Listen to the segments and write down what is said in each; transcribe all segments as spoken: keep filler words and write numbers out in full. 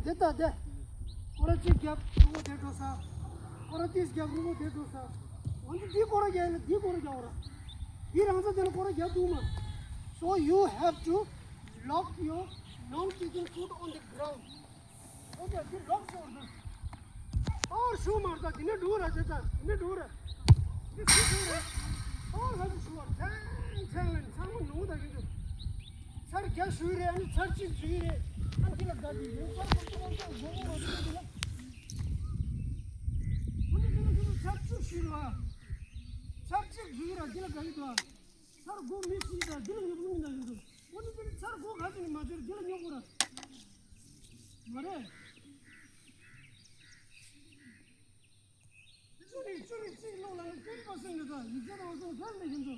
དེ་ལྟ་སྟེ། སྐོར་ར་གཅིག་བརྒྱབ་རུ་མོ་དེ་འགྲོ་ས། སྐོར་ར་ཏིས་བརྒྱབ་རུ་མོ་དེ་འགྲོ་ས། འོན་ཏེ་འདི་སྐོར་ར་རྒྱག་ཡིན་ལ་འདི་སྐོར་ར་རྒྱག་འོ་ར། འདི་རང་ཚ་དེ་ལ་སྐོར་ར་རྒྱག་འདུག་མ། So you have to lock your non-kicking foot on the ground. Okay, འདི་ལོག་ཤོར་འདུག་ཨོ་ཤུ་མར་ད་འདི་ནས་འགྲོ་ར་དེ་ད་འདི་ནས་འགྲོ་ར། འདི་ཤུ་ཤུ་ར། ཨོ་ལ་འདི་ཤུ་བ་ཚང་ཚང་ལ་ཚང་མ་ནུ་ད་གི་འདུག་ཚར་བརྒྱ་ཞུས་རེད། ཨ་ནི་ཚར་གཅིག་ཞུས་རེད། ཨ་ནི་འདི་ལ་དགའ་གི་ཡིན། ཚར་གཅིག་ཞུས་རེད་བ། ཚར་གཅིག་ཞུས་རེད། འདི་ལ་དགའ་གི་འདུག་ཚར་དགུ་མི་ཞུས་རེད། འདི་ལ་ཉོ་གི་མི་འདུག་གི་འདུག་ཨ་ནི་འདི་ལ་ཚར་དགུ་ག་ཚོད་ནས་མ་ཚོད་རེད། འདི་ལ་ཉོ་དགོས་ར། མ་རེད། ཅུ་རེ་ཅུ་རེ་གཅིག་ལོག་ལ་ནི་ཀུན་པ་སེང་གི་ད་ཡིག་ཚད་དང་སོང་ཁྱེར་ལས་ཡིན་ཚོ།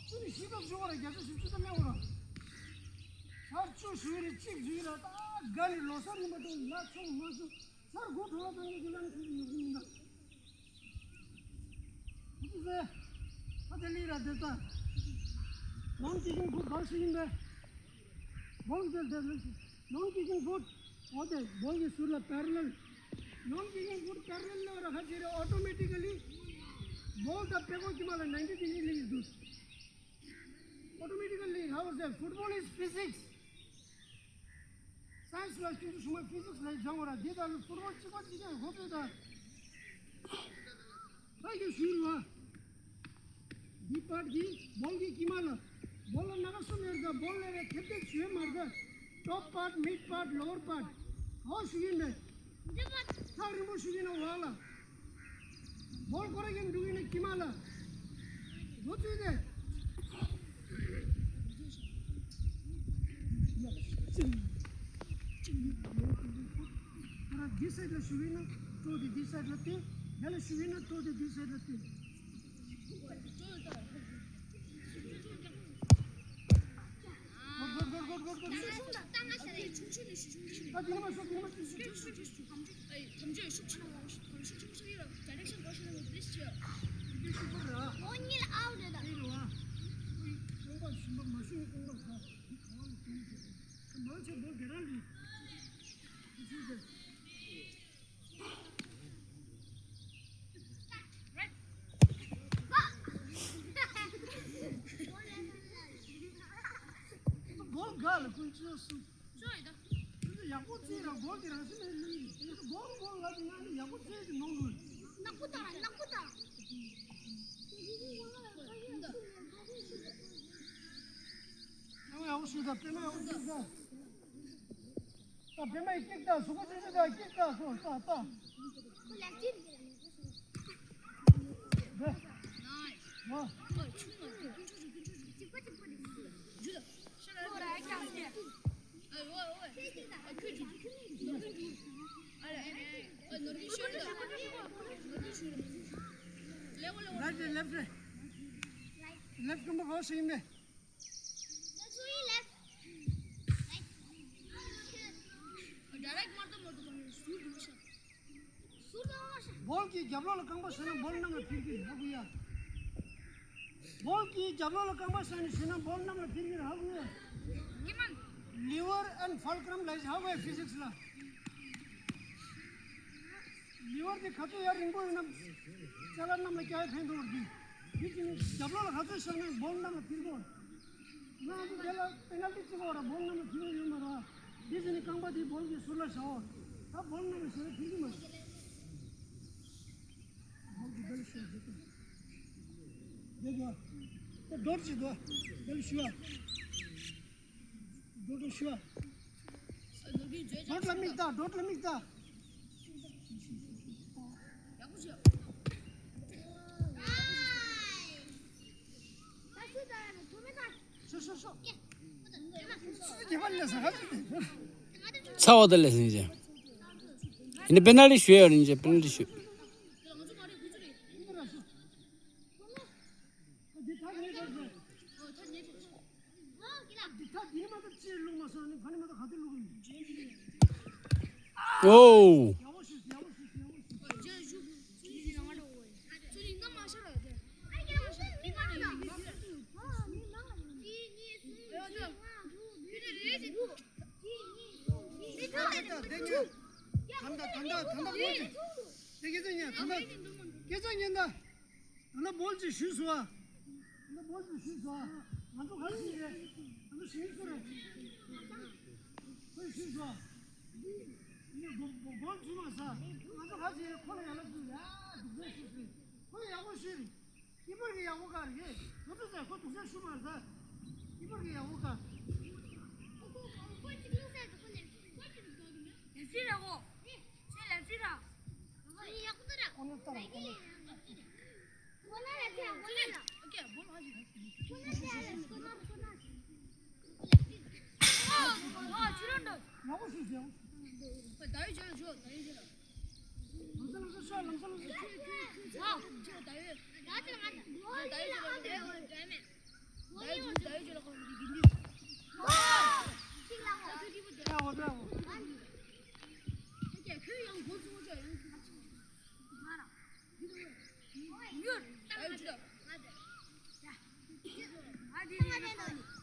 ཅུ་རེ་བཞི་ལ་བཅུ་བ་ར་བརྒྱ་ཆ་བཞི་བཅུ་ཙམ་ཡོང་ར། ཆར་ཆུ་ཞུ་རེ་གཅིག་ཞུ་ར་ད་དགའ་ནི་ལོ་སར་ཡིན་པ་དང་ལ་ཆུང་མ་ཆུ་ཆར་དགུ་གྲོ་བ་དང་ཡོད་ཀྱི་ལ་ནི་ཁྱེར་ཡོང་གི་མི་འདུག་ཨ་ཙི་ཙེ། ཨ་ཙི་ལི་ར་དེ་ལྟ། ནང་དེ་བཞིན་བུ་ག་ཞིག་ཡིན་པས། བོལ་དེ་དེ་ལ་ཞིག་ནང་དེ་བཞིན་བུ། འོ་དེ་བོལ་གྱི་ཟུར་ལ་པེ་ར་ལལ། ནང་དེ་བཞིན་བུ་པེ་ར་ལལ་ལ་ར་ཁ་ཅེ་རེ་ཨོ་ཊོ་མེ་ཊི་ཀ་ལི། བོལ་དང་པེ་ཀོ་ཀི་མ་ལ་ནའིན་ཊི་ཌི་གྲི་ལི་ཡིན་འདུག་ཨོ་ཊོ་མེ་ཊི་ཀ་ལི་ཧའུ་ཨར་ཟེར་ཕུཊ་བོལ་ཨིས་ཕི་ཟིག་སི། སའེན་སི་ལ་སྐྱོན་ཆ་ཤུགས་མ་ཕི་ཟིག་སི་ལ་སྦྱང་བ་ར་འདི་ལྟར་ལ་ཕུཊ་བོལ་གཅིག་པ་གཅིག་རྐྱང་གོ་ཚོད་ད། ད་ཡོད་ཞུ་རུ་བ། འདི་པར་གྱི་བོལ་གྱི་དཀྱིལ་མ་ལ། བོལ་ལ་སྣ་ཁ་གསུམ་ཡོད་ད་བོལ་ལ་རེ་ཐེབས་ཐེབས་ཞུ་ཡོད་མ་རེད་ད། ཊོབ་པར་མིཌ་པར་ལོ་ཝར་པར་ག་བ་ཞུ་གི་ཡིན་པས། ཐག་རིང་པོ་ཞུ་གི་ཡིན་ན་བ་ལ། བོལ་ཁོ་ར་ཡིན་འགྲོ་གི་ཡིན་ན་དཀྱིལ་མ་ལ། འགོ་བཙུགས་ཏེ། ཁོ་རང་འདི་སའིཌ་ལ་ཞུགས་ཡིན་ན་ཏོ་དེ་འདི་སའིཌ་ལ་བསྟན། དེ་ལ་ཞུགས་ཡིན་ན་ཏོ་དེ་འདི་སའིཌ་ལ་བསྟན། གོ་གོ་གོ་གོ་གོ། ད་དེ་ལ་མ་ཤོག་དེ་ལ་མ་ཤོག་བོལ་ག་ལ་ཀུན་སྤྱོད་སུ། ཡག་པོ་བརྩིས་ར་བོལ་གྱི་རང་བཞིན་ལས་ལུས། བོལ་བོལ་ལ་དེ་ང་ནི་ཡག་པོ་བརྩིས་ཀྱི་ནང་དུ། ནག་པོ་དང་ནག་པོ་དང་། ཡག་པོ་ཞུ་ད་པེ་མ་ཡག་པོ་ཞུ་ད། ད་བེ་མའི་ཀིག་ད་སུ་གོ་ཅི་ཅི་ད་ཀིག་ད་སོ་ད་ད། ད་ད། Right, left, right. Left, come back, house in there. བོལ་གྱི་རྒྱབ་ལོགས་ལ་རྐང་པ་བཟོས་ན་བོལ་གནམ་ལ་འཕུར་གྱི་ཧ་གོ་ཡ། བོལ་གྱི་རྒྱབ་ལོགས་ལ་རྐང་པ་བཟོས་ནས་བཟོས་ན་བོལ་གནམ་ལ་འཕུར་གྱི་ཧ་གོ་ཡ། Liver and fulcrum ལ་ཧ་གོ་ཡ་ཕི་ཟིག་སི་ལ། ལི་ཝར་དེ་ག་ཚོད་ཡར་རིང་པོ་ཡོད་ན། ཅ་ལག་གནམ་ལ་བཀྱག་ཡ་ཕན་ཐོགས་རེད། དེ་བཞིན་རྒྱབ་ལོགས་ལ་ག་ཚོད་བཞག་ན་བོལ་གནམ་ལ་འཕུར་གོ། ང་ཚོ་དེ་ལ་པེ་ནལ་ཊི་བརྩི་གོ་ར་བོལ་གནམ་ལ་འཕུར་ཡོད་མ་རེད། དེ་བཞིན་རྐང་པ་དེ་བོལ་གྱི་ཟུར་ལ་བཞག་འོ། ད་བོལ་གནམ་ལ་བཞག་ན་འཕུར་གི་མ་རེད། བོལ་གྱི་འདི་ལ་བཞག་འདི་ལ། འདི་འདུག་ཨ། ད་རྡོག་ཅིག་འདུག་ཨ། འདི་ལ་བཞག་ཨ། འགྲོ་འགྲོ་ཤོག་འགྲོ་ལ་མིག་ལྟ། འགྲོ་ལ་མིག་ལྟ། ཤོག་ཤོག་ཤོག་ཚ་བ་དེ་ལས་ཟིན་ཅེ། ཡིན་ན་པེ་ནལ་ཊི་ཞུ་ཡ་ཡིན་ཅེ། པེ་ནལ་ཊི་ཞུ། ཨོ། ད་ལྟ་ད་ལྟ་ད་ལྟ་སྐད་ཆ་ཉན། ད་ལྟ་སྐད་ཆ་ཉན་ད། ད་ལྟ་བོལ་ཅིག་ཞུས་སོང་ཨ། ད་ལྟ་བོལ་ཅིག་ཞུས་སོང་ཨ། ང་ཚོ་ག་རེ་ཞིག་རེད། ང་ཚོ་ཞུས་སོང་རེད། ཁོས་ཞུས་སོང་ཨ། ནི་བོ་བོ་བོལ་ཅིག་མ་ཟ། ང་ཚོ་ག་ཞིག་རེད། ཁོ་ལ་ཡ་ལ་ཅིག་ཡ་སྡུག་ཅག་ཞིག་རེད། ཁོས་ཡག་པོ་ཞུས་རེད། ཨི་པར་གི་ཡག་པོ་ག་རེད། ཁོ་ཚོ་ཟེར་ཁོ་སྡུག་ཅག་ཞུ་མ་ཟ། ཨི་པར་གི་ཡག་པོ་ག་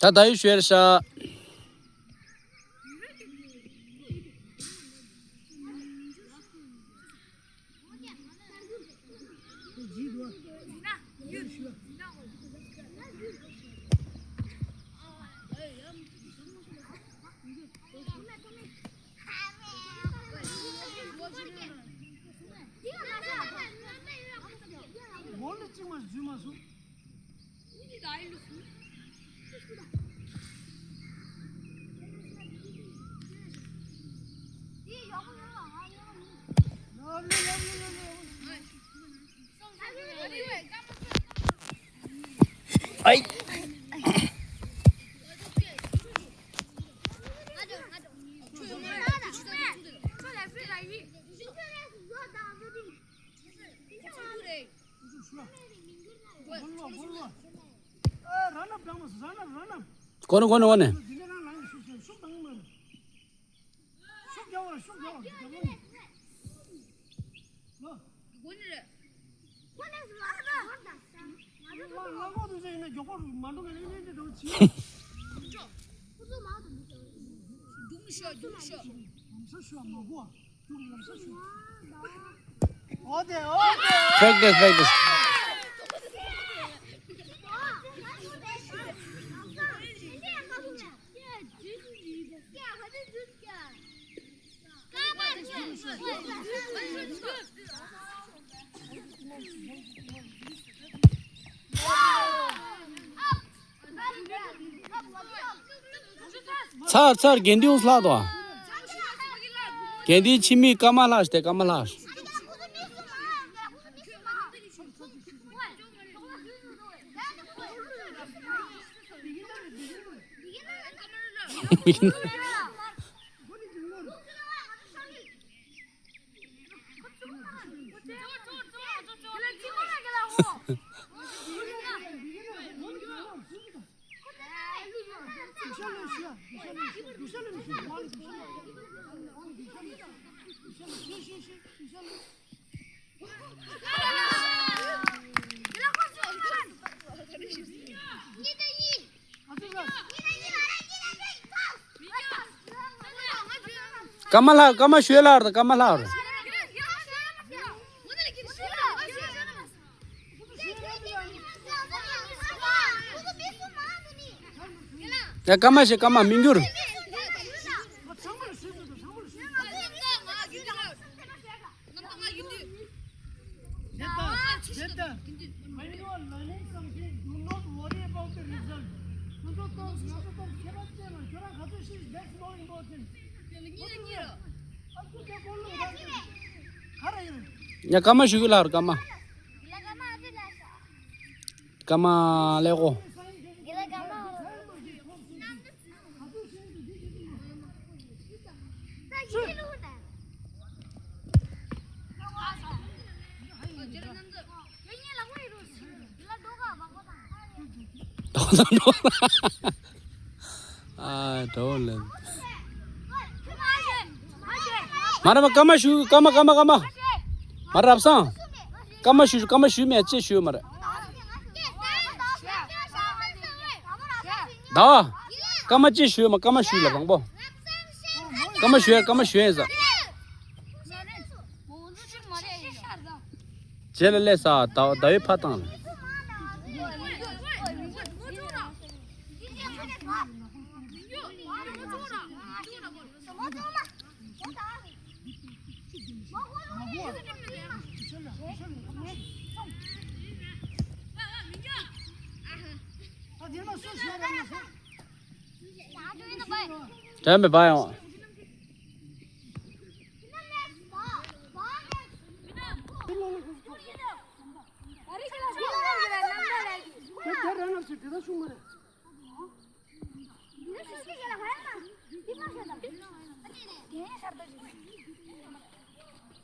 ད་ད་ཡོད་ཤོད་ཤག་གོ་ནི་གོ་ནི་གོ་ནི། Practice, practice. ཚར་ཚར། དགེ་འདུན་ལྷག་དོ། དགེ་འདུན་འཆི་མེད་ཀརྨ་ལགས་ཏེ། ཀརྨ་ལགས། ཀརྨ་ལགས། ཀརྨ་ཞུས་ལགས། ཀརྨ་ལགས། ཡ། ཀརྨ་ཞིག་ཀརྨ་མི་འགྱུར། When you are learning something, do not worry about the result. ཁྱོད་ཚོ་ཏོག་ཙམ་ང་ཚོ་ཏོག་ཙམ་ཁྱད་པར་ཅན་ལ་ཁྱོད་རང་ག་ཚོད་ཤེས། That's more important. ཨ་ཁུ་དེ་ཀོ་ལོ་ར་ག་རེ་ཡིན། ཡ། ཀརྨ་ཞུ་གི་ལགས། ཀརྨ། ཀརྨ་ལེགས་གོ། ཨ། འགྲོ་ལེ། མ་རབས་ཀརྨ་ཞུ། ཀརྨ་ཀརྨ་ཀརྨ། མ་རབས་སང་། ཀརྨ་ཞུ། ཀརྨ་ཞུ་མེད་ཅེས་ཞུ་མ་རེད། ད་ཀརྨ་ཅེས་ཞུ་མ། ཀརྨ་ཞུ་ལ་བཟང་པོ། སྐར་མ་ཞུ་ཡ། སྐར་མ་ཞུ་ཡ་ཡིན་ས། རྗེས་ལ་སླེབས་ས། ཟླ་ཟླ་བའི་ཕ་བཏང་ལ། དྲན་པའི་བ་ཡང་།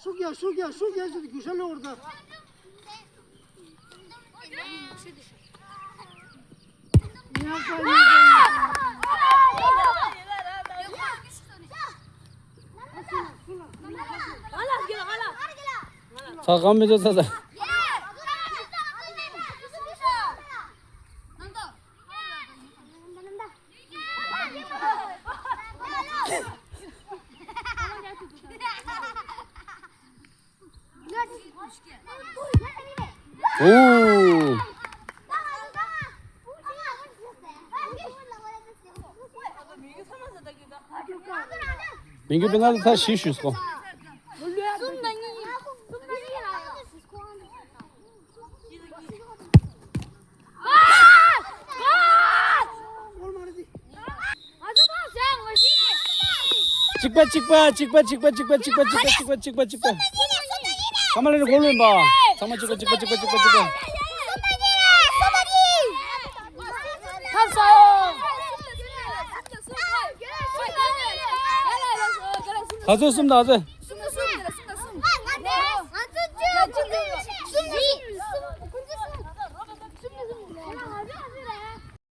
ཤུགས་རྒྱག་ཤུགས་རྒྱག་ཤུགས་རྒྱག་ཅིག་རྒྱུ་ཤ་ལོག་ར་ད། ཚ་གང་མི་ཚོ་ཚ་ཚ། ཨོ། མིང་གི་པི་ན་ལ་ཚ་ཞིག་ཞུས་སོ། གཅིག་པ་གཅིག་པ་གཅིག་པ། ཚང་མ་ལ་ནི་གོ་ལོན་པ། ཚང་མ་གཅིག་པ་གཅིག་པ་གཅིག་པ་གཅིག་པ་གཅིག་པ། ཁ་ཚོད་གསུམ་དང་ཚོད།